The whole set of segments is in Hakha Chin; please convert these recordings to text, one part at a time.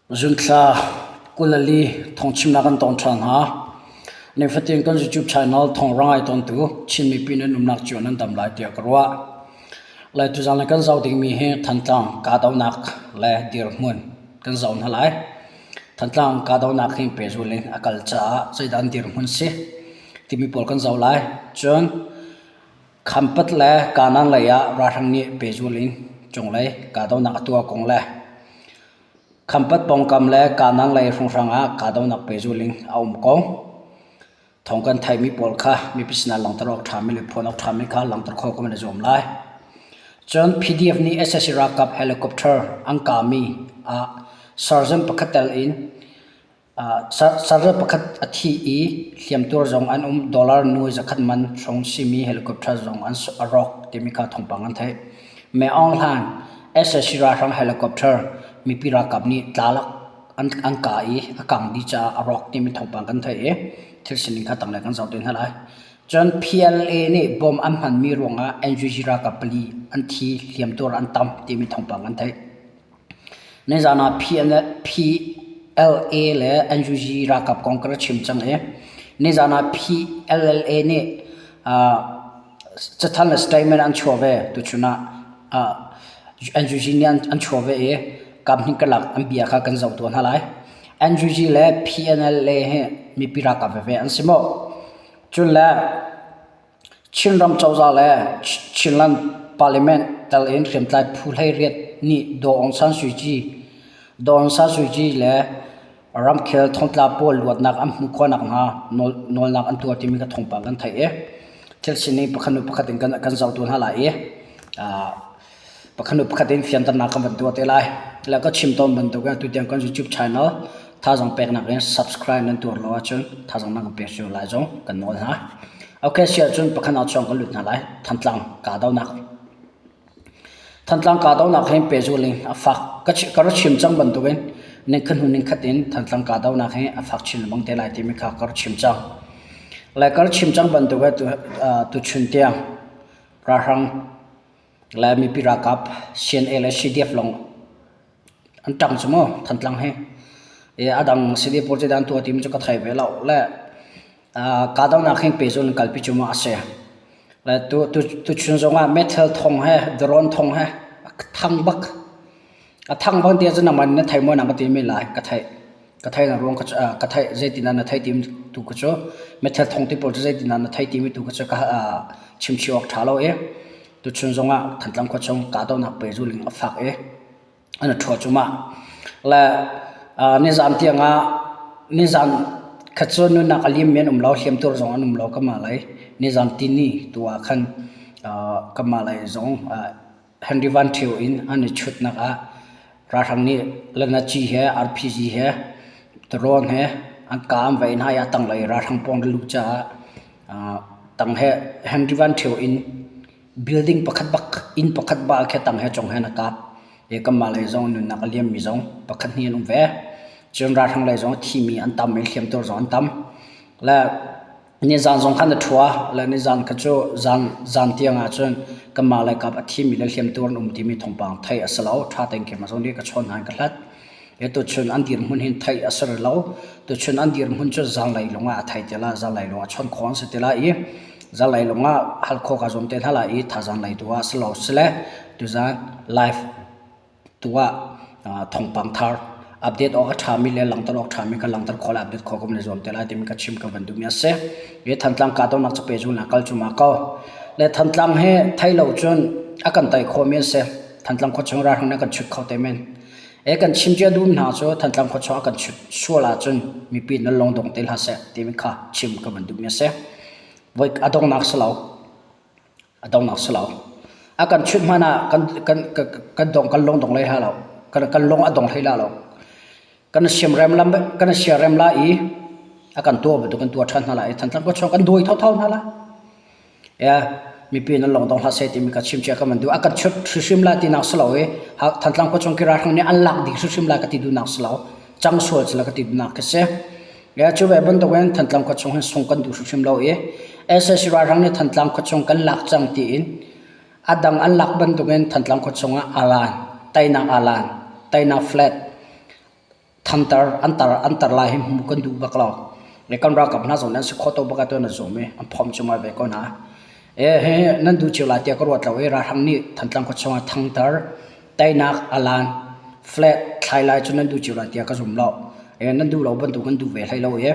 Zunthla 24 thawngchimnak kan tong ṭhan hna. Nifatin kan YouTube channel thawng ai tawntu Chin mipi nan umnak cio nan dam lai tiah ka ruah. Lai tuzaan le kan zoh dingmi hi Thantlang kahdohnak le dirhmun kan zoh hna lai. Thantlang kahdohnak hi pehzul in a kal caah zeidah an dirhmun si timi pawl kan zoh lai. Cun Khampat le Kanaan lei ah ralhrang nih pehzul in cunglei kahdohnak a tuah kong le Khampat pawngkam le Kanaan lei hrawnghrang ah kahdohnak pehzul in a um ko. Thawng kan theihmi pawl kha mipi sinah langhter awk ṭhami le phuan awk ṭhami kha langhter khawh kan i zuam lai. Cun PDF nih sac ralkap helicopter an kahmi ah sergeant pakhat tel in Sergeant pakhat a thi i hliamtuar zong an um. Dollar nuai zakhat man hrawng simi helicopter zong an a rawk timi kha thawngpang an theih. Mei Aung Hlaing sac ralhrang helicopter mipi ralkap nih tlalak an kah i a kang dih caah a rawk timi thawngpang kan theih i thil sining kha tanglei kan zoh te hna lai. Cun PLA nih bomb an hmanmi ruangah NUG ralkap pali an thi, hliamtuar an tam timi thawngpang kan theih. Nizaan ah PLA le NUG ralkap kong ka rak chim cang i nizaan ah PLLA nih cathanh le statement an chuah ve tuchun ah NUG nih an chuah ve i kaphnih karlak an bia kha kan zoh tuah hna lai. NUG le PNLA hi mipi ralkap veve an si maw? Cun le Chinram cozah le Chinland Parliament tel in hriamtlai phu 18 nih Daw Aung San Suu Kyi, Daw Aung San Suu Kyi le ramkhel thongtla pawl luatnak an hmuh khawh nakhnga nawlnak an tuah timi kha thawngpang kan theih i thil sining pakhat hnu pakhat in kan zoh tu hna lai i pakhat hnu pakhat in fianternak kan van tuah te lai. Le ka chim tawn bantuk in tutiang kan YouTube channel thazaang peknak in subscribe nan tuar lo ahcun thazaang nan kan pek cio lai zong kan nawl hna. Okay, si ahcun pakhat ah chuang kan lut hna lai. Thantlang kahdohnak. Thantlang kahdohnak hin pehzul in a fak. Ka rak chim cang bantukin ning khat hnu ning khat in Thantlang kahdohnak hi a fak chin lengmang te lai timi kha ka rak chim cang. Le ka rak chim cang bantuk in tuchun tiang ralhrang le mipi ralkap CNA le CDF lawng an ṭang cu mu Thantlang hi. A dang CDF pawl cu an tuah timi cu ka thei ve lo. Le kahdohnak hin pehzul in kalpi cu maw a si. Le tuchun zongah meithal thong he drone thong he a thang bak. A thang bak tiah cun nangmah nih na thei maw na ka ti men lai ka theih. Ka theih na ruang ka theih zeitin ah na theih timi tu ka cu meithal thong ti pawl cu zeitin ah na theih timi tu ka cu ka chimchih awk ṭha lo i tuchun zongah Thantlang khua chung kahdohnak pehzul in a fak i an i ṭhua cuahmah. Le nizan tiangah nizan kha cu nunnak a lim mi an um lo, hliamtuar zong an um lo kanmah lei. Nizan tini tu ah khan kanmah lei zong Henry Van Ṭhio in an i chutnak ah ralhrang nih Lanaci he RPG he drone he an ka an vei hna i a tanglei ralhrang pawng an luh caah tang he Henry Van Ṭhio in building pakhat bak inn pakhat bak khi tang he cung he na kap i kanmah lei zong nunnak a liammi zong pakhat hnih an um ve. Cun ralhrang lei zong a thimi an tam i hliamtuar zong an tam. Le Nizan zong khan a ṭhua le nizan kha cu zan zan tiang ah cun kanmah le kap a thimi le hliamtuar an um timi thawngpang theih a si lo. Ṭha tein keimah zong nih ka chawn hna in ka hlat. E tuchun an dirhmun hin theih a si rih lo. Tuchun an dirhmun cu zanlei lung ah a thei te la, zanlei lung ah chawn khawh an si te lai i zanlei lung ah hal khawh kaa zuam te hna lai i thazaang lei tu ah si lo sile tuzan live tu ah thawngpang thar update awk a ṭhami le langhter awk ṭhami kha langhter khawh le update khawh ka van i zuam te lai timi ka chim ka van duhmi a si. Hi Thantlang kahdohnak cu pehzul ah kal cu ma ko. Le Thantlang hi thei lo cun a kan tei khawhmi an si. Thantlang khuachung ralhrang nih a kan chut kho te men. E kan chim cia duhmi hna cu Thantlang khuachung a kan chut sual ahcun mipi nan lung dong te hlah seh timi kha chim ka van duhmi a si. Voi a donghnak si lo. A donghnak si lo. A kan chut hmanh ah kan kan kan dong kan lung dong hlei hlah lo. Kan kan lung a dong hlei la lo. Kan siamrem lam kan siarem la i a kan tuah bantuk kan tuah ṭhan hna lai i Thantlang khuachung kan dawi thotho hna lai. Ya mipi nan lung dong hlah seh timi ka chim cia ka man duh. A kan chut hrimhrim lai tinak si lo i Thantlang khuachung ki ralhrang nih an lak dih hrimhrim lai ka ti duhnak si lo. Cang sual si la ka ti duhnak ka si. Ya cu ve bantukin Thantlang khuachung hin sung kan duh hrimhrim lo i sac ralhrang nih Thantlang khuachung kan lak cang tiin a dang an lak bantukin Thantlang khuachung ah alan, teinak alan, teinak flat. Thantar an tar an tar lai hi hmuh kan duh bak lo. Le kan ralkap hna zong nih an si khawh to bak ah tuan an zuam i an phomh cuahmah ve ko hna. E hi nan duh cio lai tiah ka ruat lo i ralhrang nih Thantlang khua chungah thangtar teinak alan flag thlai lai cu nan duh cio lai tiah ka zum lo. E nan duh lo bantuk kan duh ve hlei lo i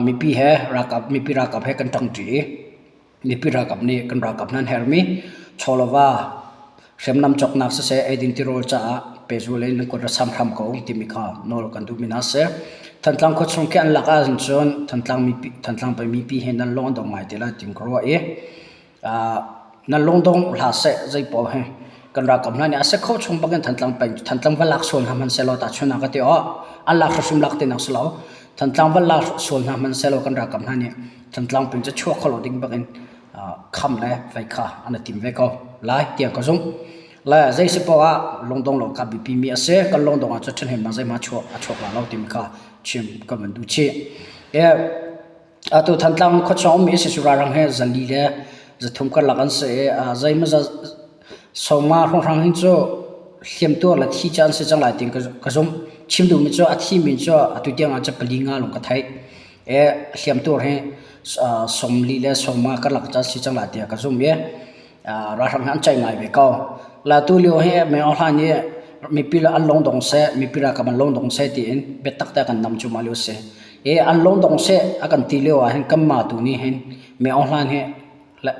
mipi he ralkap mipi ralkap he kan ṭangṭi i mipi ralkap nih kan ralkap hna an herhmi chawleva hriamnam cawknak siseh eidin tirawl caah pehzul in nan kut ra sam hram ko timi kha nawl kan duhmi hna a si. Thantlang khuachung khi an lak ahcun cun Thantlang mipi Thantlang pei mipi hi nan lung a dong ngai te lai tiin ka ruah i nan lungdong hlah seh zeipaoh hi kan ralkap hna nih a si kho chung bak in Thantlang peng Thantlang va lak sual hna hmanh sehlaw tahchunhnak ka ti awh an lak hrimhrim lak tinak si lo Thantlang va lak sual hna hmanh sehlaw kan ralkap hna nih Thantlang peng cu chuak kho lo ding bak in kham le vei kha an i tim ve ko lai tiah ka zumh. Le zei si paoh ah lungdong lo kha biapi mi a si. Kan lungdong ah cun ṭhahnemnak zeihmanh chuak a chuak la lo timi kha chim ka van duh chih. Atu Thantlang khuachung ummi si ralhrang he 400 le 300 karlak an si i zeimawzat sawmnga hrawnghrang hin cu hliamtuar le thi cu an si cang lai tiin ka zumh. Chim duhmi cu a thimi cu atu tiang ah cun pali nga lawng ka theih. I hliamtuar hi 40 le 50 karlak cu an si cang lai tiah ka zumh i ralhrang hi an ceih ngai ve ko. La tu lio hi Myo Hlan i mipi an lungdong seh, mipi ralkap an lungdong seh tiin biatak te kan nam cuahmah lio a si. I an lungdong seh a kan ti lio ah hin kanmah tu nih hin Myo Hlan hi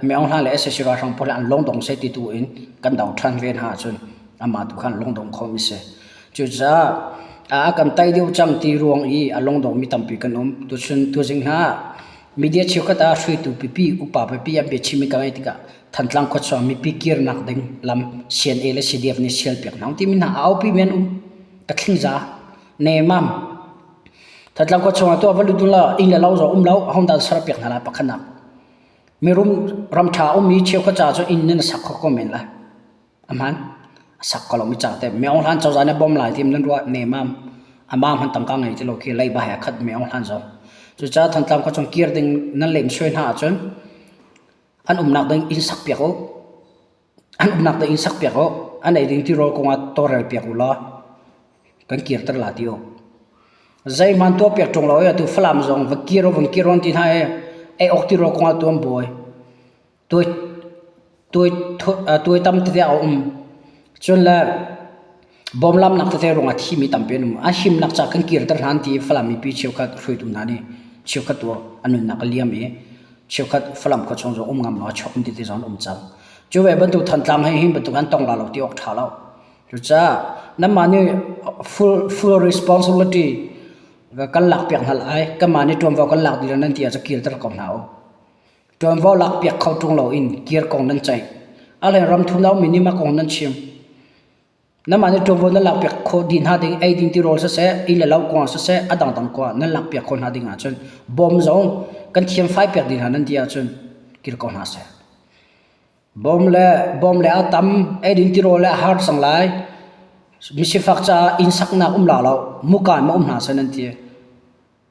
Myo Hlan le sac ralhrang pawl hi an lungdong seh ti tu in kan do ṭhan ve hna ahcun amah tu khan lungdong kho mi si. Cucaah a kan tai deuh cang ti ruang i a lungdong mi tampi kan um. Tuchun tuzing hna ah media cheukhat ah hruaitu pipi upa pipi an biachim i ka ngaih tikah Thantlang khuachung mipi kirnak ding lam CNA le CDF nih sialpiak hna timi hna a aupi mi an um. Ka thlingza nemam. Thantlang khuachung ah tuah va lut la inn le lo zong um lo ahon dan serpiak hna la pakhatnak. Mirum ram ṭha ummi cheukhat ca cu inn nan sak kho ko men lai. A hmaan. A sak ko lomi ca te. Myo Hlan cozah nih bawm lai tim nan ruah nemam. Amah hmanh tangka ngei ti lo khi leiba he a khat Myo Hlan zong. Cucaah Thantlang khuachung kir ding nan lem suai hna ahcun an umnak ding inn sak piak u. An umnak ding inn sak piak u. An ei ding tirawl kong ah tawlrel piak u law kan kirter la ti u. Zeihmanh tuah piak ṭung lo i atu Falam zong va kir u, van kir u an ti hna i ei awk tirawl kong ah tu an buai. Tuai tuai tuai tam tete a um. Cun le bawmlamnak tete ruangah thimi tampi an um. An himnak ca kan kirter hna an ti i Falam mipi cheukhat hruaitu hna nih cheukhat tu an nunnak a liam i cheukhat Falam khua chung zong um ngam lo a chuak tete zong an um cang. Cu ve bantuk Thantlang he hin bantuk an tong la lo ti awk ṭha lo. Cucaah nanmah nih full full responsibility kan lak piak hna lai. Kanmah nih ṭuanvo kan lak dih lo nan ti ahcun kirter ko hna u. Ṭuanvo lakpiak kho ṭung loin kir kong nan ceih. A hlei ram thum lo mi nih mah kong nan chim. Nanmah nih ṭuanvo nan lakpiak khawh dih hna ding ei ding tirawl siseh, inn le lo kong ah siseh, a dangdang kong ah nan lakpiak khawh hna ding ahcun bawm zong kan thiamfai piak dih hna nan ti ahcun kir ko hna seh. Bawm le bawm le a tam, ei ding tirawl le a har cang lai. Misifak caah inn saknak um la lo, muka in ma um hna seh nan ti.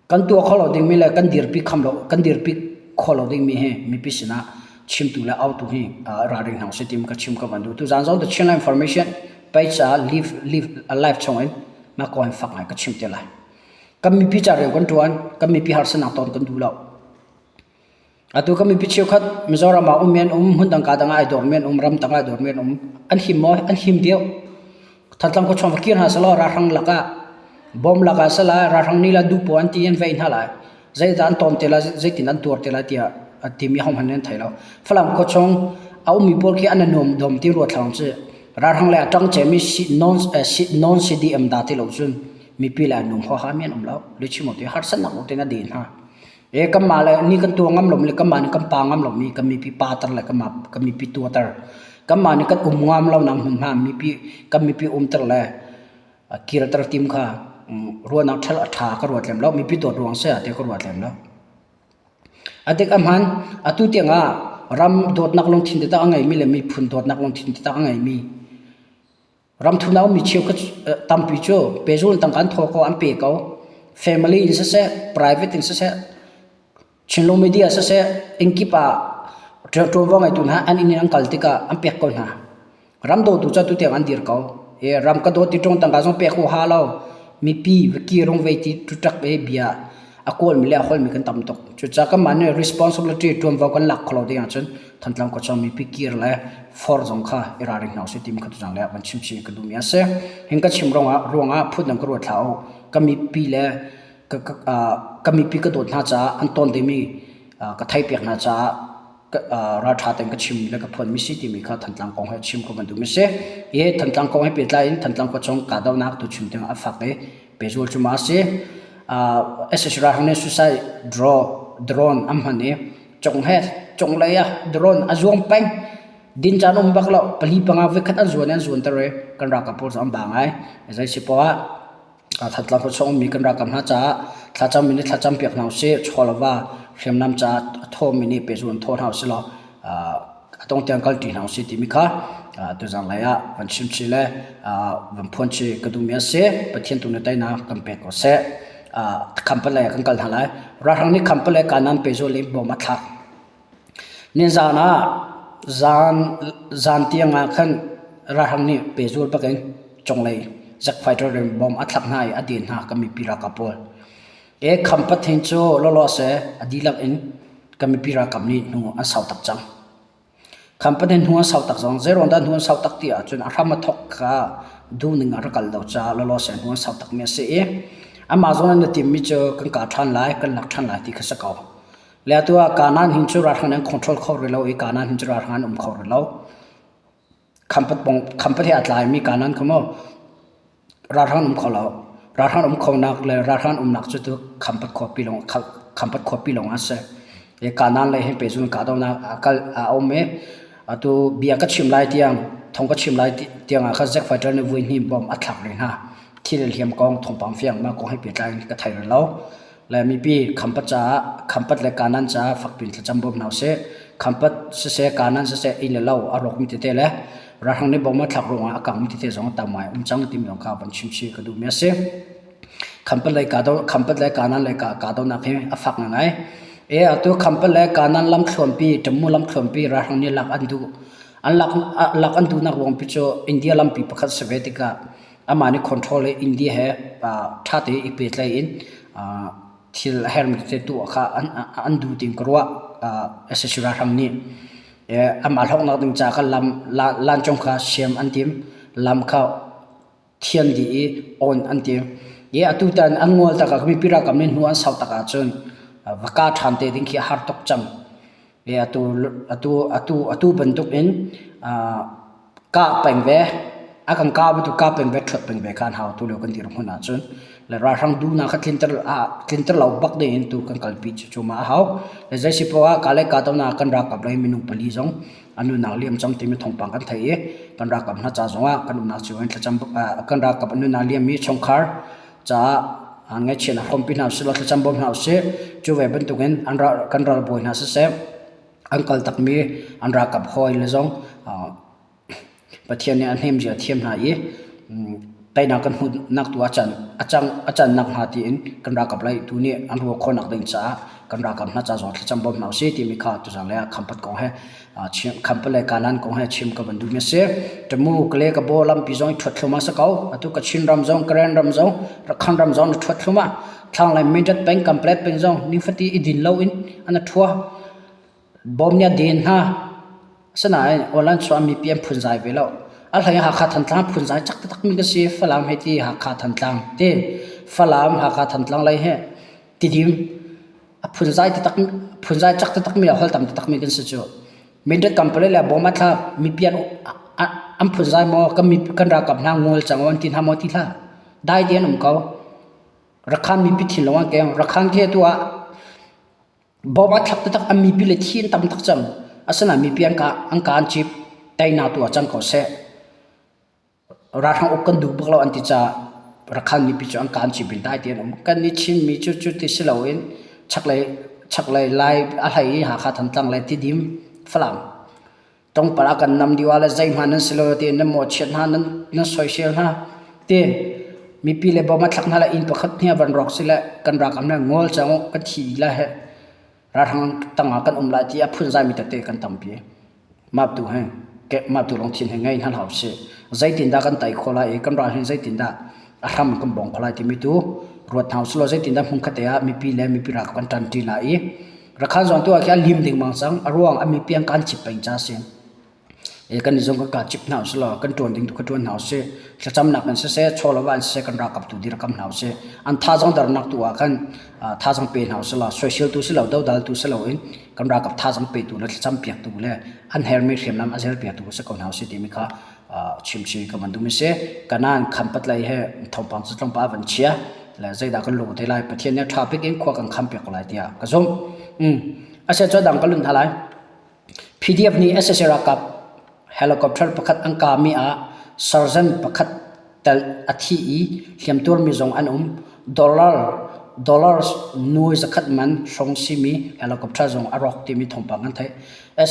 Kan tuah kho lo dingmi le kan dirpi kham lo kan dirpi khawh lo dingmi hi mipi sinah chimtu le autu hi ralring hna usih ti ka chim ka van duh. Tuzaan zong the Chinland Information page ah live live live chung in mah kong hin fak ngai ka chim te lai. Kan mipi ca rian kan ṭuan, kan mipi harsatnak ton kan duh lo. Atu kan mipi cheukhat Mizoram ah ummi an um, hmundang ka dang ah ai dawrmi an um, ramtang ah ai dawrmi an um. An him maw? An him deuh. Thantlang khuachung va kir hna selaw ralhrang lakah bom lakah sela ralhrang nih la duhpoh an ti an veih hna lai. Zeidah an tawn te lai, zeitin an tuar te lai tiah a timi hohmanh nih an thei lo. Falam khuachung a ummi pawl khi an i nuam dom ti ruat hlah usih. Ralhrang le a ṭang ciami non non CDM dah ti lo cun mipi le an nuam huaha mi an um lo. Lihchim awk ti harsatnak lawng tein a den hna. E kanmah le ni kan tuah ngam lomi le kanmah nih kan pa ngam lomi kan mipi pater le kanmah kan mipi tuahter. Kanmah nih kan um ngam lonak hmunhma mipi kan mipi umter le kirter tim kha ruahnak ṭha ṭha ka ruat lem lo. Mipi dawt ruang si ah ti ka ruat lem lo. A dik a hmaan atu tiang ah ram dawtnak lungthin taktak a ngeimi le miphun dawtnak lungthin taktak a ngeimi Ramthum a ummi cheukhat tampi cu pehzul in tangka an thaw ko, an pe ko. Family in siseh, private in siseh, Chinlung media siseh, innkip ah ṭuanvo ngeitu hna an inn in an kal tikah an pek ko hna. Ram dawtu cu atu tiang an dir ko. I ram ka dawt ti ṭung tangka zong pek huaha lo. Mipi va kirung vei ti tuṭak i bia a kawlmi le a holmi kan tam tuk. Cucaah kanmah nih responsibility ṭuanvo kan lak kho lo ding ahcun Thantlang khuachung mipi kir le for zong kha i ralring hna usih timi kha tuzang le ah van chim chih ka duhmi a si. Hin ka chim ruangah ruangah phundang ka ruat hlah u. Ka mipi le ka, ka, ka mipi ka dawt hna caah an tawn dingmi ka theihpiak hna caah ralṭha tein ka chim le ka phuanmi si timi kha Thantlang kong he chim ka van duhmi si. I Thantlang kong he pehtlai in Thantlang khuachung kahdohnak tu chim ding a fak i pehzul cu ma a si. SSC ralhrang nih suicide draw drone an hman i cung he cunglei ah drone a zuang peng. Din caan um bak lo pali panga voikhat an zuan i an zuanter i kan ralkap pawl cu an ba ngai. Zei si poah ah Thantlang khuachung ummi kan ralkap hna caah thlacammi nih thlacam piak hna usih. Chaw le va hriamnam caah a thawmi nih pehzul in thaw hna usih law a tong tiang kalṭi hna usih timi kha tuzanglei ah van chim chih le van phuan chih ka duhmi a si. Pathian tu nih teinak kan pek ko seh. Khampalei ah kan kal hna lai. Ralhrang nih Khampalei kanan pehzul in bom a thlak. Nizaan ah zan tiang ah khan ralhrang nih pehzul bak in cunglei jet fighter in bomb a thlak hna i a den hna kan mipi ralkap pawl. E Khampat hin cu lawlaw seh a dihlak in kan mipi ralkap nih hnu an sau tak cang. Khampat hin hnu an sau tak zong zeiruang dah hnu an sau tak ti ahcun a hram a thawk kha duhning ah rak kal lo caah lawlaw seh hnu an sau takmi a si i amah zawn an i timmi cu kan kah ṭhan lai kan lak ṭhan lai ti kha si ko. Le atu ah Kanaan hin cu ralhrang an control kho rih lo i Kanaan hin cu ralhrang an um kho rih lo. Khampat bong Khampat he a tlaimi Kanaan kha maw ralhrang um kho lo. Ralhrang um khonak le ralhrang umnak cu tu Khampat khuapi lawng Khampat khuapi lawng a si. I Kanaan lei hin pehzul kahdohnak a kal a um i atu bia ka chim lai tiang thong ka chim lai tiang ah khan Zack Fighter nih vui hnih bom a thlak rih hna. Thil le hliam kong thawngpang fiang mah kong he pehtlai in ka thei rih lo. Le mipi Khampat caah Khampat le Kanan caah fakpi in thlacam bawm hna usih. Khampat siseh Kanan siseh inn le lo a rawkmi tete le ralhrang nih bom a thlak ruangah a kangmi tete zong tam ngai um cang timi zong kha van chim chih ka duhmi a si. Khampat lei kahdo Khampat le Kanan lei kahdohnak hi a fak ngaingai. E atu Khampat le Kanan lamthluanpi Tamu lamthluanpi ralhrang nih lak an duh. An lak lak an duhnak ruangpi cu India lampi pakhat si ve tikah amah nih control i India he ṭha tein i pehtlaih in thil a hermi tete tuah kha an duh tiin ka ruah. SSC ralhrang nih amah hlawknak ding ca kha lam lancung kha siam an tim, lam kha thian dih i on an tim. I atu tan an ngol tak ah mipi ralkap nih hnu an sau tak ahcun va kah ṭhan te ding khi a har tuk cang. Atu atu atu atu bantuk in kah peng ve a kan kah bantuk kah peng ve ṭhuat peng ve kha an hau tu lio kan dirhmun ahcun le ralhrang duhnak kha tlinter tlinter lo bak ding in tu kan kalpi cu cu ma a hau. Le zei si poah ah kah le kahdohnak kan ralkap lei minung pali zong an nunnak liam cang timi thawngpang kan theih i kan ralkap hna ca zongah kan umnak cio in thlacam kan ralkap an nunnak liammi chungkhar caah ngaihchiatnak hrawmpi hna usih law thlacam bawm hna usih. Cu ve bantukin an ral, kan ralbawi hna siseh, an kal takmi an ralkap hawi le zong Pathian nih a hnem zia thiam hna i teinak kan hmuhnak tu a can a cang a cannak hnga tiin kan ralkap lei tu nih an ruah khawhnak ding caah kan ralkap hna ca zong thlacam bawm hna usih timi kha tuzang le ah Khampat kong he Khampat le Kanan kong he chim ka van duhmi a si. Tamu Kale ka bo lampi zong i ṭhuat thlum a si ko. Atu Kachin ram zong Karen ram zong Rakhan ram zong na ṭhuat thlum ah thlanglei Mindat peng Kamplet peng zong nifati i din lo in an ṭhua. Bom nih a den hna. Asinain Aw-lan chuah mipi an phunzai ve lo. A hlei Hakha Thantlang phunzai cak taktakmi ka si. Falam hei ti Hakha Thantlang ti. Falam Hakha Thantlang lei hi Tidim a phunzai taktak phunzai cak taktakmi le holh tam taktakmi kan si cu. Mindat company le bom a thlak mipi an an phunzai maw kan mi kan ralkap hna ngol cang an ti hna maw ti hlah. Dai te an um ko. Rakhan mipi thinlung an keng. Rakhan khi atu ah Bawm a thlak taktak an mipi le thi an tam tuk cang. Asinain mipi an ka an ka an cip. Teinak tu ah cang ko seh. Ralhrang uk kan duh bak lo an ti caah Rakhan mipi cu an ka an cip in dai ti an um. Kan nih Chinmi cu cu ti si loin chaklei chaklei Lai a hlei i Hakha Thantlang le Tidim Falam Tlawmpal ah kan nam dih ah le zeihmanh nan si lo tiin nan mawhchiat hna, nan, nan soisel hna. Ti mipi le bom a thlak hna le inn pakhat hnih a van rawk si le kan ralkap le ngol cang u kan thi dih lai he ralhrang tang ah kan um lai ti a phunzai mi tete kan tampi. Map tu he map tu lungthin he ngei hna hlah usih. Zeitindah kan tai khawh lai i kan ral hin zeitindah A hram kan bong kho lai timi tu ruat hna usih law zeitindah hmunkhat te ah mipi le mipi ralkap kan ṭanṭi lai i Rakhan zong tu ah khi a lim dengmang cang. A ruang a mipi an kan cip peng ca a si. Kan zong kan ka cip hna usih law kan ṭuan ding tu kha ṭuan hna usih. Thlacamnak in siseh, chawlava in siseh kan ralkap tu dirkam hna usih. An thazaang dernak tu ah khan thazaang pe hna usih law soiseltu si lo, dodaltu si loin kan ralkap thazaang petu le thlacam piaktu le an hermi hriamnam a zer piaktu si ko hna usih timi kha chimchih ka van duhmi si. Kanan khampat lei he thawngpang cu tlawmpal a van chia. Le zeidah kan lung te lai Pathian nih ṭha bik in khua kan kham piak ko lai tiah ka zumh. Asiah cu dang ka lunh hna lai. PDF nih sac ralkap helicopter pakhat an kahmi ah sergeant pakhat tel a thi i hliamtuarmi zong an um. Dollar dollars nuai zakhat man hrawng simi helicopter zong a rawk timi thawngpang kan theih.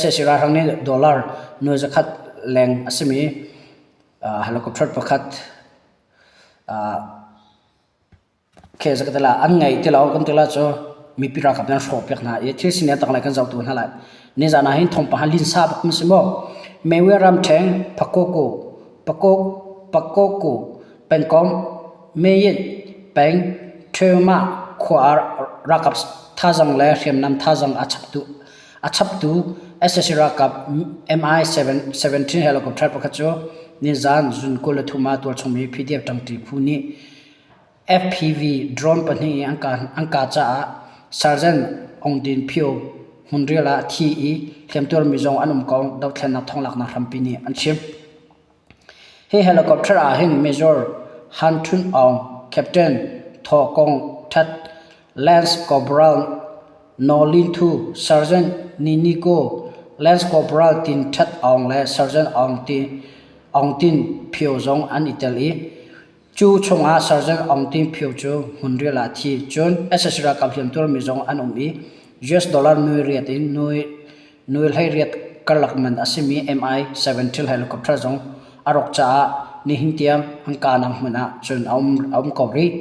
Sac ralhrang nih dollar nuai zakhat leng a simi helicopter pakhat An ngei ti lo kan ti la cu mipi ralkap nih an hrawhpiak hna i thil sining a tanglei kan zoh tu hna lai. Nizan ah hin thawngpang hi linsa bak an si maw? Mewe ramṭheng Pakoko Pakoko pengkomh Meyit peng Ṭheumah khua ah ralkap thazaang le hriamnam thazaang a chaptu a chaptu sac ralkap Mi-17 helicopter pakhat cu nizan June 23 ah tualchung mi PDF ṭangṭi phu nih FPV drone pahnih i an kah caah Sergeant Aung Din Phyo hmunrial ah a thi i hliamtuarmi zong an um ko, dothlennak thonglaknak hrampi nih an chim. Hi helicopter ah hin Major Han Htun Aung, Captain Thaw Kong That, Lance Corporal Naw Lin Thu, Sergeant Ni Ni Ko, Lance Corporal Tin That Aung le Sergeant Aung Tin Phyo zong an i tel i Cu chungah Sergeant Aung Tin Phyo cu hmunrial ah a thi. Cun sac ralkap hliamtuarmi zong an um i US dollar nuai riat in nuai 18 karlak man a simi Mi-17 helicopter zong a rawk caah nihin tiang an kahnak hmun ah cun a um ko rih.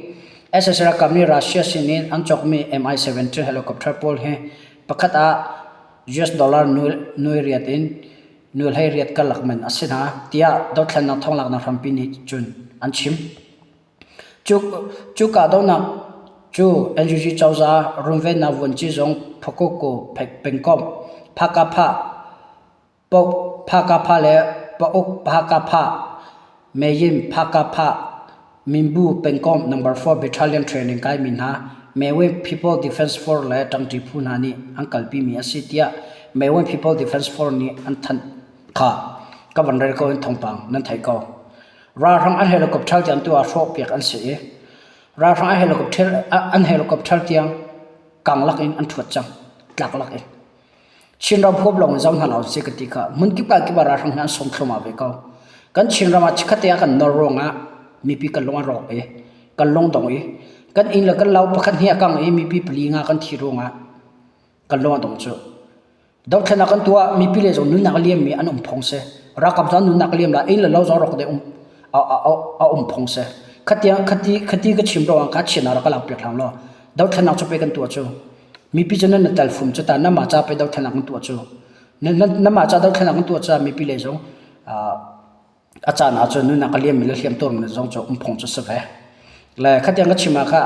Sac ralkap nih Russia sin in an cawkmi Mi-17 helicopter pawl hi pakhat ah US dollar nuai riat in nuhlei riat karlak man a si hna tiah dothlennak thonglaknak hrampi nih cun an chim. Cu, cu kahdohnak cu NUG cozah runvennak vuanci zong Phakoko pengkomh Phakapha Phakapha le Pauk Phakapha Meyin Phakapha Minbu pengkomh No. 4 Battalion training kaimi hna Mewin People Defense Force le ṭangṭi phu hna nih an kalpimi a si tiah Mewin People Defense Force nih an thanh kha ka van rel ko in thawngpang nan theih ko. Ralhrang an helicopter tiang tu ah hrawhpiak an si i ralhrang an helicopter an helicopter tiang kang lak in an ṭhuat cang tlak lak in. Chinram huap lawng in zoh hna lo sih ka ti kha. Hmun kip ah kip ah ralhrang hi an sawm thluahmah ve ko. Kan Chinram ah chikkhat te ah kan nor ruangah mipi kan lung a rawk i kan lung dong i kan inn le kan lo pakhat hnih a kang i mipi pali nga kan thi ruangah kan lung a dong cu. Dothlennak kan tuah mipi le zong nunnak a liammi an um phung si. Ralkap zong nunnak a liam lai inn le lo zong rawk deh um a um phung si. Khatiang khati khati ka chim ruangah kha Chin ah rak ka lak piak hlang law dothlennak cu pe kan tuah cu. Mipi cu nan na tel fum cu ta namah ca pe dothlennak nan tuah cu. Namah ca dothlennak nan tuah caah mipi lei zong a caan ah cun nunak a liammi le hliamtuarmi zong cu um phung cu si ve. Le khatiang ka chim ah kha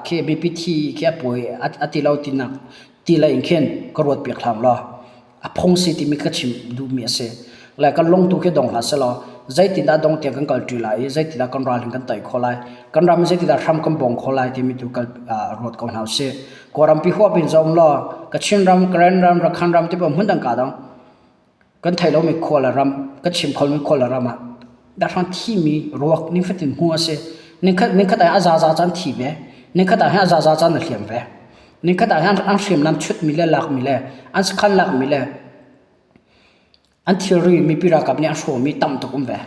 khi mipi thi khi a puai a ti lo tinak ti lei in khin ka ruat piak hlang law. A phung si timi ka chim duhmi a si. Le kan lung tu khi dong hlah selaw zeitindah dong tiang kan kalṭi lai i zeitindah kan ral hin kan tei khawh lai, kan ram zeitindah hram kan bawng khawh lai timi tu kal ruat ko hna usih. Kawlrampi huap in zoh law Kachin ram, Karen ram, Rakhine ram ti hmun dang ka dang kan thei lomi khua le ram, kan chim khomi khua le ram ah dahrang thimi ruak nifatin hmu a si. Nikhat nikhat ah a zaza caan thi ve, nikhat ah hin a zaza caan a hliam ve. Nikhat ah hin an hriamnam chutmi le lakmi le an sakhan lakmi le an thilri mipi ralkap nih an hrawmi tam tuk um ve.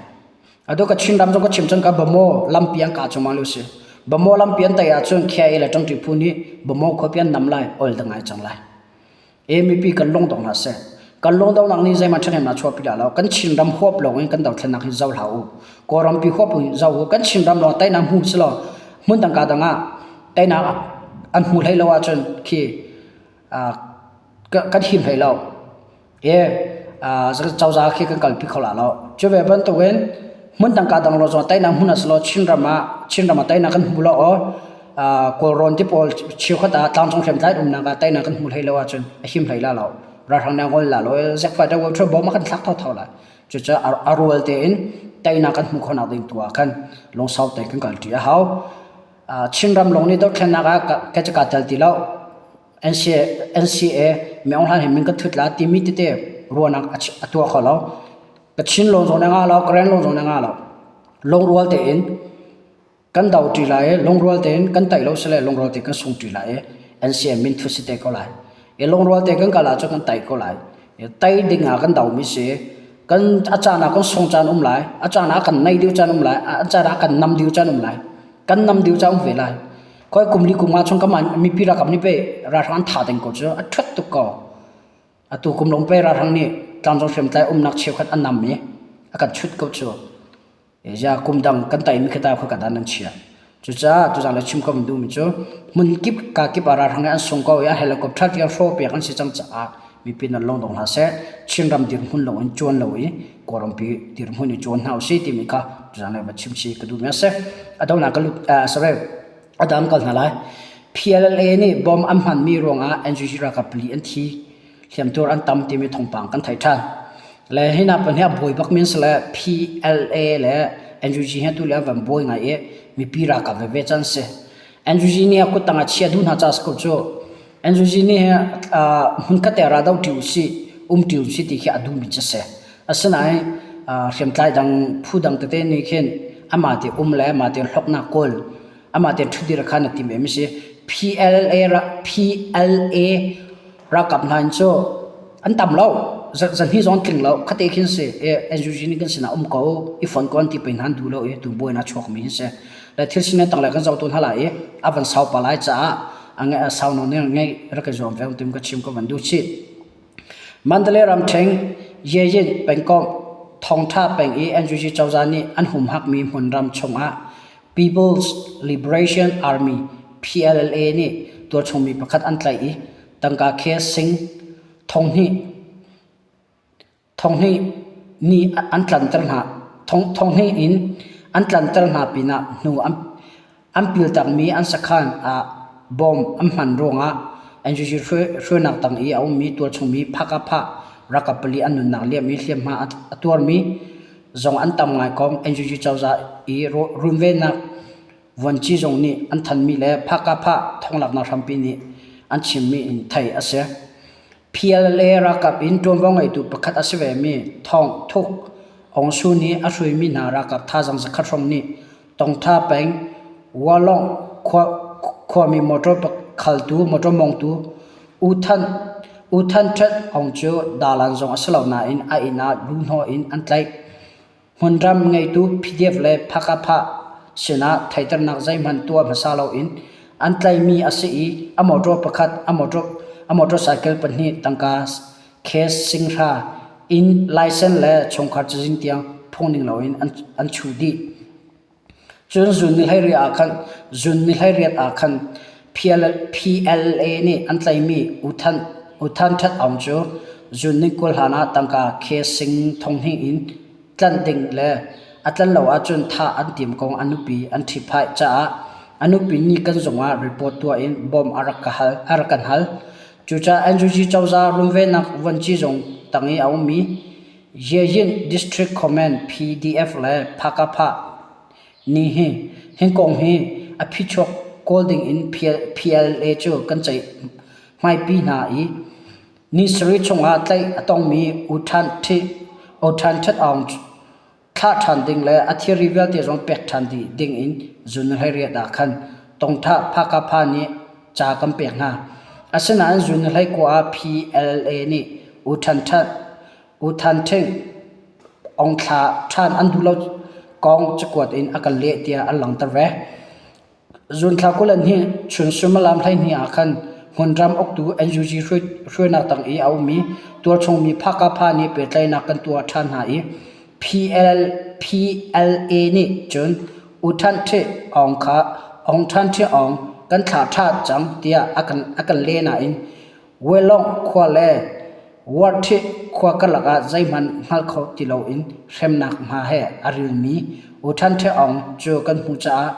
Atu ka Chin ram zong ka chim cang ka Bamo lampi an kah cungmang lio si. Bamo lampi an tai ahcun KIA le ṭangṭi phu nih Bamo khuapi an nam lai, ol da ngai cang lai. E mipi kan lung dong hlah seh. Kan lung donghnak nih zeihmanh ṭhahnemnak chuahpi dah lo. Kan Chin ram huap lawng in kan dothlennak hi zoh hlah u. Kawlrampi huap in zoh u. Kan Chin ram lawng teinak hmu si law hmun dang ka dang ah teinak an hmu hlei lo ahcun khi kan him hlei lo. E cozah khi kan kalpi kho la lo. Cu ve bantukin Hmun dang ka dang lo zong teinak hmun a si lo Chinram ah Chinram ah teinak kan hmu lo aw Kawlrawn ti pawl cheukhat ah tlangcung hriamtlai umnak ah teinak kan hmu hlei lo ahcun a him hlei la lo. Ralhrang nih a ngol la lo Z fighter wo thro bom a kan thlak thotho lai. Cucaah a rual tein teinak kan hmuh khawhnak ding tu ah khan lungsau tein kan kalṭi a hau. Chinram lawng nih dothlennak ah ka cu kaa tel ti lo. NCA, NCA Min Aung Hlaing he min kan thut la timi tete ruahnak a tuah kho lo. Kachin lawng zong na ngah lo, Karen lawng zong na ngah lo. Lungrual tein kan do ṭi lai i lungrual tein kan tai lo sile lungrual tein kan sung ṭi lai i NCA min thut si te ko lai. I lungrual tein kan kal ahcun kan tai ko lai. I tai ding ah kan do mi si. Kan a caan ah kan sung caan um lai, a caan ah kan nei deuh caan um lai, a caan ah kan nam deuh caan um lai. Kan nam deuh caan um ve lai. Khoi kum li kum nga chung kan mipi ralkap nih pe ralhrang an tha ding ko cu a ṭhat tuk ko. Atu kum lawng pe ralhrang nih tlangcung hriamtlai umnak cheukhat an nam i a kan chut ko cu. Ya kum dang kan taimi khi ta khoi ka dan nan chia. Cucaah tuzang le chim ko min duhmi cu hmun kip ka kip ah ralhrang nih an sung ko i a helicopter tiang hrawh piak an si cang caah mipi nan lung dong hlah seh. Chinram dirhmun lo in cuan lo i Kawlrampi dirhmun i cuan hna usih timi kha tuzang le va chim si ka duhmi a si. A donghnak ka lut sorry a dang kal hna lai. PLA nih bomb an hmanmi ruangah NUG ralkap pali an thi. Hliamtuar an tam timi thawngpang kan theih ṭhan. Le hi hna pahnih a buai bak mi an si le PLA le NUG hi atu le an van buai ngai i mipi ralkap veve can si. NUG nih a kuttang ah chia duh hna ca si ko cu. NUG nih hmunkhat te ra do ṭi usih, um ṭi usih ti khi a duhmi cu si. Asinain hriamtlai dang phu dang tete nih khin amah te um le amah te hlawknak kawl amah te ṭhutdir kha na tim em si. PLA PLA ralkap hna in cu an tam lo zahnih zong tling lo khate khin si NUG nih kan sinah um ko i fon ko an ti pei hna an duh lo i tu buai na chuak mi hin si le thil sining tang le kan zoh tu hna lai i a van sau pa lai caah a nge sau no ne ngei rak i zuam ve tim ka chim ko van du chi Mandalay ramṭheng Yeyin pengkomh Thongtha peng i NUG cozah nih an humhak mi hmunram chungah People's Liberation Army PLA nih tualchungmi pakhat an tlaih i tangka khe sing 2000 2000 nih an tlanter hna 2000 in an tlanter hna pinah hnu an an piltakmi an sakhan ah bom an hman ruangah NUG hruainak tang i a ummi tualchungmi phakapha ralkap pali an nunnak liam i hliamhma a tuarmi zong an tam ngai kong NUG cozah i runvennak vuanci zong nih an thanmi le phakapha thonglaknak hrampi nih an chimmi in theih a si. PLA ralkap in ṭuanvo ngeitu pakhat a si vemi Thawng Thuk Aung Su nih a hruaimi hna ralkap thazaang zakhat hrawng nih Tongtha peng Walong khuami motor khaltu motor mongtu U Than U Than Htet Aung cu dalan zong a si lo nain a inn ah luhhnawh in an tlaih. Hmunram ngeitu PDF le Phakapha sinah theihternak zeihmanh tuah hmasa loin an tlaihmi a si i a motor pakhat, a motor a motorcycle pahnih tangka cash singhra inn license le chungkhar cazin tiang phungning loin an an chuh dih. Cun zun ni 18 ah khan zun ni 18 ah khan PLA nih an tlaihmi U Than U Than Htet Aung cu zun ni 20 hlan ah tangka khe sing 2000 in tlanh ding le a tlanh lo ahcun thah an tim kong a nupi an ṭhiphaih caah a nupi nih kan zung ah report tuah in bawmh a rak ka hal a rak kan hal. Cucaah NUG cozah runvennak vuanci zung tang i a ummi Yeyin District Command PDF le Phakapha nih hi hi kong hi a phichuak kawl ding in PLA cu kan ceih hmaipi hna i ni sarih chungah tlaih a tongmi U Than Htet Aung thlah ṭhan ding le a thilri vialte zong pek ṭhan dih ding in zun 18 ah khan Tongthah Phakapha nih ca kan pek hna. Asinain zun 19 ah PLA nih U Than Htet U Than Hting Aung thlah ṭhan an duh lo kong cakuat in a kan leh tiah an langhter ve. Zunthla 22 chun suimilam 12 ah khan hmunram uktu NUG hruainak tang i a ummi tualchungmi Phakapha nih pehtlaihnak kan tuah ṭhan hna i PL, PLA nih cun U Than Htet Aung kha Aung Than Htet Aung kan thlah ṭhan cang tiah a kan a kan leh nain Welong khua le. Warṭhih khua karlak ah zeihmanh hngal kho ti loin hremnak hma he a rilmi U Than Htwe Aung cu kan hmuh caah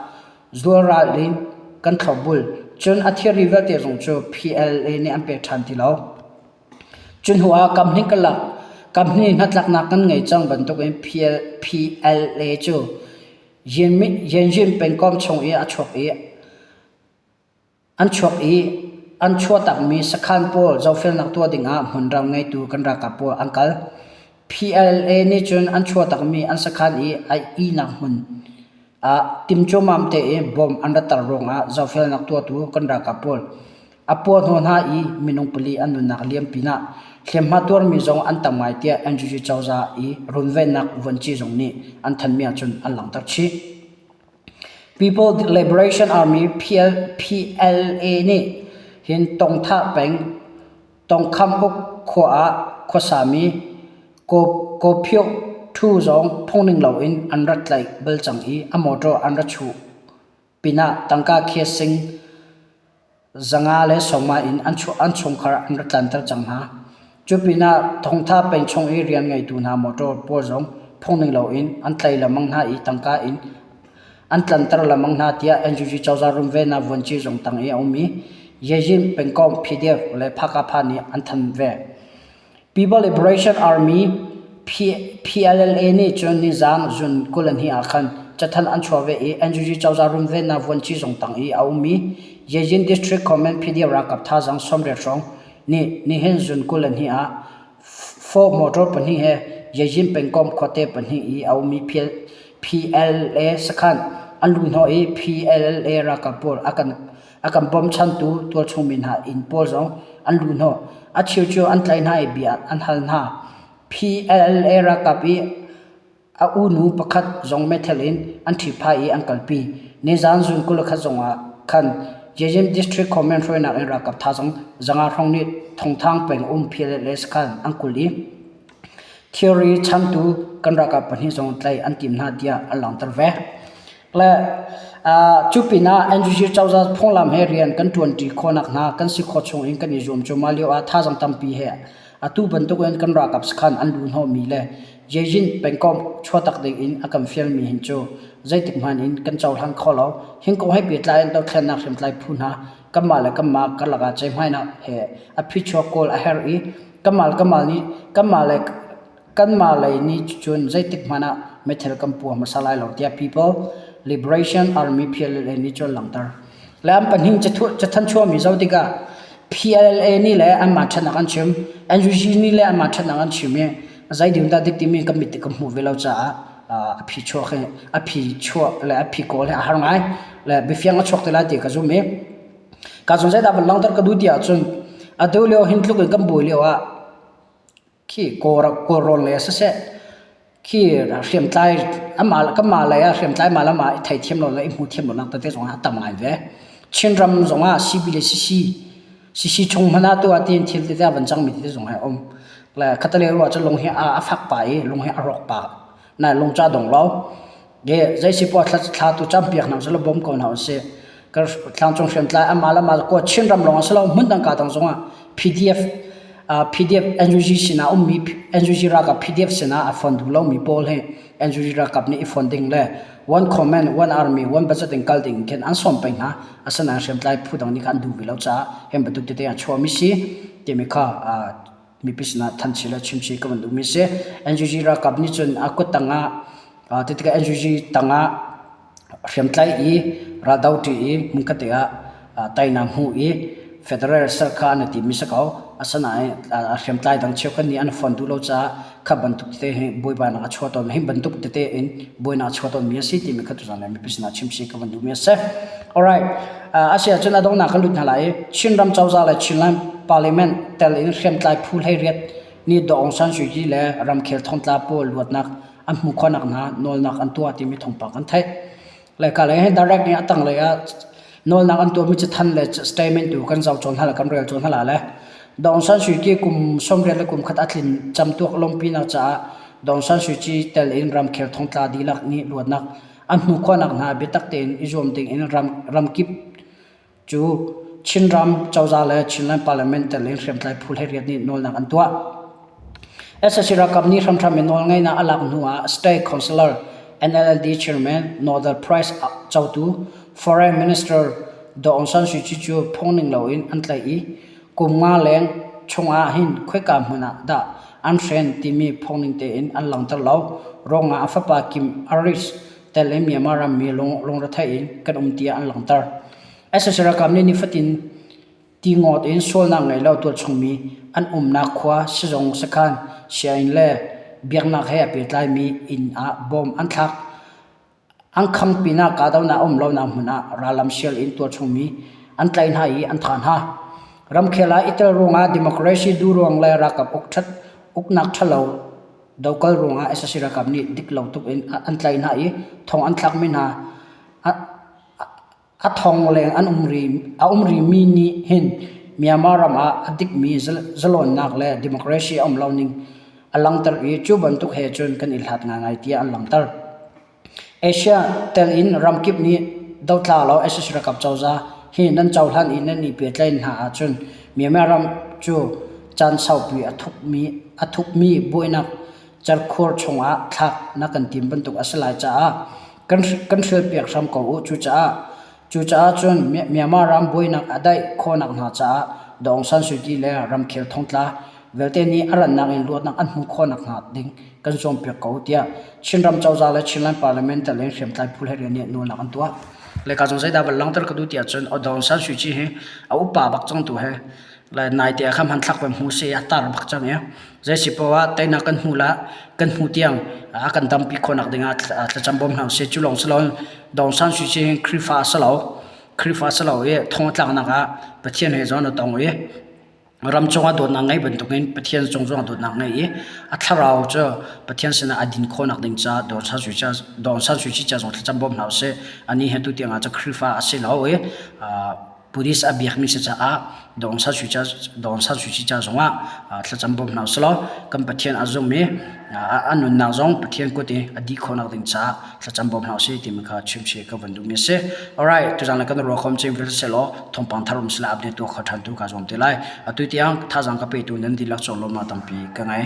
zualral in kan thlopbul. Cun a thilri vialte zong cu PLA nih an pek ṭhan ti lo. Cu hnu ah kamhnih karlak kamhnih hnatlaknak kan ngei cang bantukin PLA cu Yanjin pengkomh chung i a chuak i An chuak i an chuahtakmi sakhan pawl zohfelnak tuah dingah hmunram ngeitu kan ralkap pawl an kal. PLA nih cun an chuahtakmi an sakhan i a ihnak hmun ah timcuamam tein bomb an ratter ruangah zohfelnak tuahtu kan ralkap pawl a puahhnawh hna i minung pali an nunnak a liam pinah hliamhma tuarmi zong an tam ngai tiah NUG cozah i runvennak vuanci zung nih an thanhmi ahcun an langhter chih. People Liberation Army (PLA) nih hin Tongthah peng Tongkhamuk khua ah khuasami Kawphyoh Thu zong phungning loin an rak tlaih bal cang i a motor an rak chuh pinah tangka khia sing 590 in an chungkhar an rak tlanter cang hna. Cu pinah Thongtha peng chung i rian ngeitu hna motor pawl zong phungning loin an tlai lengmang hna i tangka in an tlanter lengmang hna tiah NUG cozah runvennak vuanci zung tang i a ummi Yejin pengkomh PDF le Phakapha nih an thanh ve. People Liberation Army PLLA nih cun nizaan June 22 ah khan cathanh an chuah ve i NUG cozah runvennak vuanci zung tang i a ummi Yejin District Command PDF ralkap thazaang 80 hrawng nih nihin June 22 ah Ford motor pahnih he Yejin pengkomh khuate pahnih i a ummi PLA sakhan an luhhnawh i PLLA ralkap pawl a kan A kan bawmchantu tualchung mi hna inn pawl zong an luhhnawh. A cheu cu an tlaih hna i bia an hal hna. PLA ralkap i a unu pakhat zong meithal in an ṭhihphai i an kalpi. Nizaan June 21 zongah khan Yejin District Command hruainak in ralkap thazaang zanga hrawng nih Thongthang peng um PLA sakhan an kulh i thilri chantu kan ralkap pahnih zong tlaih an tim hna tiah an langhter ve. Le cu pinah NUG cozah phunglam he rian kan ṭuanṭi khawhnak hna kan si khawh chung in kan i zuam cuahmah lio ah thazaang tampi he atu bantukin kan ralkap sakhan an luhhnawhmi le Yejin pengkomh chuahtak ding in a kan fialmi hin cu zeitik hmanh in kan cohlang kho lo. Hin kong he pehtlai in dothlennak hriamtlai phu hna kanmah le kanmah karlak ah ceihmainak he a phichuak kawl a herh i kanmah le kanmah nih kanmah le Kanmah lei nih cun zeitik hmanh ah meithal kan pua hmasa lai lo tiah People Liberation Army PLA nih cun langhter. Le an pahnih cathanh chuahmi zoh tikah PLA nih le anmah ṭhatnak an chim, NUG nih le anmah ṭhatnak an chim i zei ding dah dik timi kan mit kan hmuh ve lo caah a phi chuak hi a phi chuah le a phi kawl hi a har ngai le biafiang a chuak te lai ti ka zum i ka zong zeidah van langhter ka duh ti ahcun atu lio hin tluk in kan buai lio ah Khi Kawlrawn lei ah siseh, khi hriamtlai amah kanmah lei ah hriamtlai mah le mah i theithiam lo le i hmuthiam lonak tete zong ah a tam ngai ve. Chinram zong ah CB le CC, CC chung hmanh ah tu ah tiin thil tete a van cangmi tete zong hi a um. Le khatalei ruah cu lung hi a fak pah i lung hi a rawk pah. Nain lungca dong lo. Ge zei si poah thla tu campiak hna usih law bawm ko hna usih. Kan tlangcung hriamtlai amah le amah ko Chinram lawng a si lo hmun dang ka dang zongah PDF PDF NUG sinah ummi NUG ralkap PDF sinah a fon duh lomi pawl hi NUG ralkap nih i fon ding le one command one army one budget in kal ding khin an sawm peng hna. Asinain hriamtlai phu dang nih kha an duh ve lo caah hem bantuk tete a chuahmi si timi kha mipi sinah thanchi le chimchi ka van duhmi si. NUG ralkap nih cun a kut tangah tikah NUG tangah hriamtlai i raldo ṭi i hmunkhat te ah teinak hmuh i federal ser kha an i timmi si ko. Asinain hriamtlai dang cheukhat nih an fon duh lo caah kha bantuk tete hi buaibainak a chuah tawn. Hi bantuk tete in buainak a chuah tawnmi a si timi kha tuzaan mipi sinah chimchi ka van duhmi a si. Alright. A si ahcun a donghnak kan lut hna lai i Chinram cozah le Chinland Parliament tel in hriamtlai phu 18 nih Daw Aung San Suu Kyi le ramkhel thongtla pawl luatnak an hmuh khawhnak hna nawlnak an tuah timi thawngpang kan theih. Le ka lei hi direct nih a tanglei ah nawlnak an tuahmi cathanh le statement tu kan zoh cawn hna le kan rel cawn hna la le Daw Aung San Suu Kyi kum 80 le kum khat a tlin camtuak lawmhpinak caah Daw Aung San Suu Kyi tel in ramkhel thongtla dihlak nih luatnak an hmuh khawhnak hna biatak tein i zuam ding in ram ramkip cu. Chinram cozah le Chinland Parliament tel in hriamtlai phu 18 nih nawlnak an tuah. Sac ralkap nih hramhram in nawlngeihnak a lak hnu ah State Councilor, NLD Chairman, Nobel Prize cotu Foreign Minister Daw Aung San Suu Kyi cu phungning loin an tlaih i kum nga leng chungah hin khoika hmun ah dah an hren timi phungning tein an langhter lo ruangah a fapa Kim Aris tel in Myanmar rammi lungrethei in kan um tiah an langhter. Sac ralkap nih nifatin Ti ngawt in sualnak ngei lo tualchungmi an umnak khua sizung sakhan sianginn le biaknak he a pehtlaimi inn ah bom an thlak. An kham pinah kahdohnak a um lonak hmun ah rallam sial in tualchungmi an tlaih hna i an thah hna. Ramkhel ah i tel ruangah democracy duh ruang le ralkap uknak ṭhalo dokal ruangah sac ralkap nih dik lo tuk in an tlaih hna i thong an thlakmi hna A thong leng an um rih, a um rihmi nih hin Myanmar ram ah a dikmi zalawnnak le democracy a um lo ning a langhter i cu bantuk he cun kan i hlat ngaingai tiah an langhter. Asia tel in ramkip nih dotla lo sac ralkap cozah hi nan cohlan i nan i pehtlaih hna ahcun Myanmar ram cu caan saupi a thukmi, a thukmi buainak cerkhur chungah thlak na kan tim bantuk a si lai caah kan kan hrilpiak hram ko u. Cucaah cucaah cun Myanmar ram buainak a daih khawhnak hna caah Daw Aung San Suu Kyi le ramkhel thongtla vialte nih a rannak in luatnak an hmuh khawhnak hnga ding kan zuampiak ko tiah Chinram cozah le Chinland Parliament tel in hriamtlai phu hlei rian nih nawlnak an tuah. Le ka zong zeidah van langhter ka duh tiah cun Daw Aung San Suu Kyi hi a upa bak cang tu he le naite ah khan hmanthlak van hmu si a tar bak cang i zei si poah ah teinak kan hmu la kan hmu tiang a kan dampi khawhnak dingah thlacam bawm hna usih. Cu lawng si loin Daw Aung San Suu Kyi hi Khrihfa a si lo. Khrihfa a si lo i thong a tlaknak ah Pathian he zawn a tong i ram cungah dawtnak ngei bantukin Pathian cung zongah dawtnak ngei i a thlarau cu Pathian sinah a din khawhnak ding caah Daw Aung San Suu Kyi Daw Aung San Suu Kyi ca zong thlacam bawm hna usih. Anih hi tu tiang ah cu Khrihfa a si lo i Buddhist a biakmi si caah Daw Aung San Suu Kyi ca zongah thlacam bawm hna usih kan Pathian a zum i a nunnak zong Pathian kut i a dih khawhnak ding caah thlacam bawm hna usih timi kha chim si ka van duhmi a si. Alright, tuzaan le kan ruah khom cing vialte sehlaw thawngpang thar um sila update tuah kho ṭhan tu ka zuam te lai. Atu tiang thazaang ka petu nan dihlak cung lawmnak tampi ka ngei.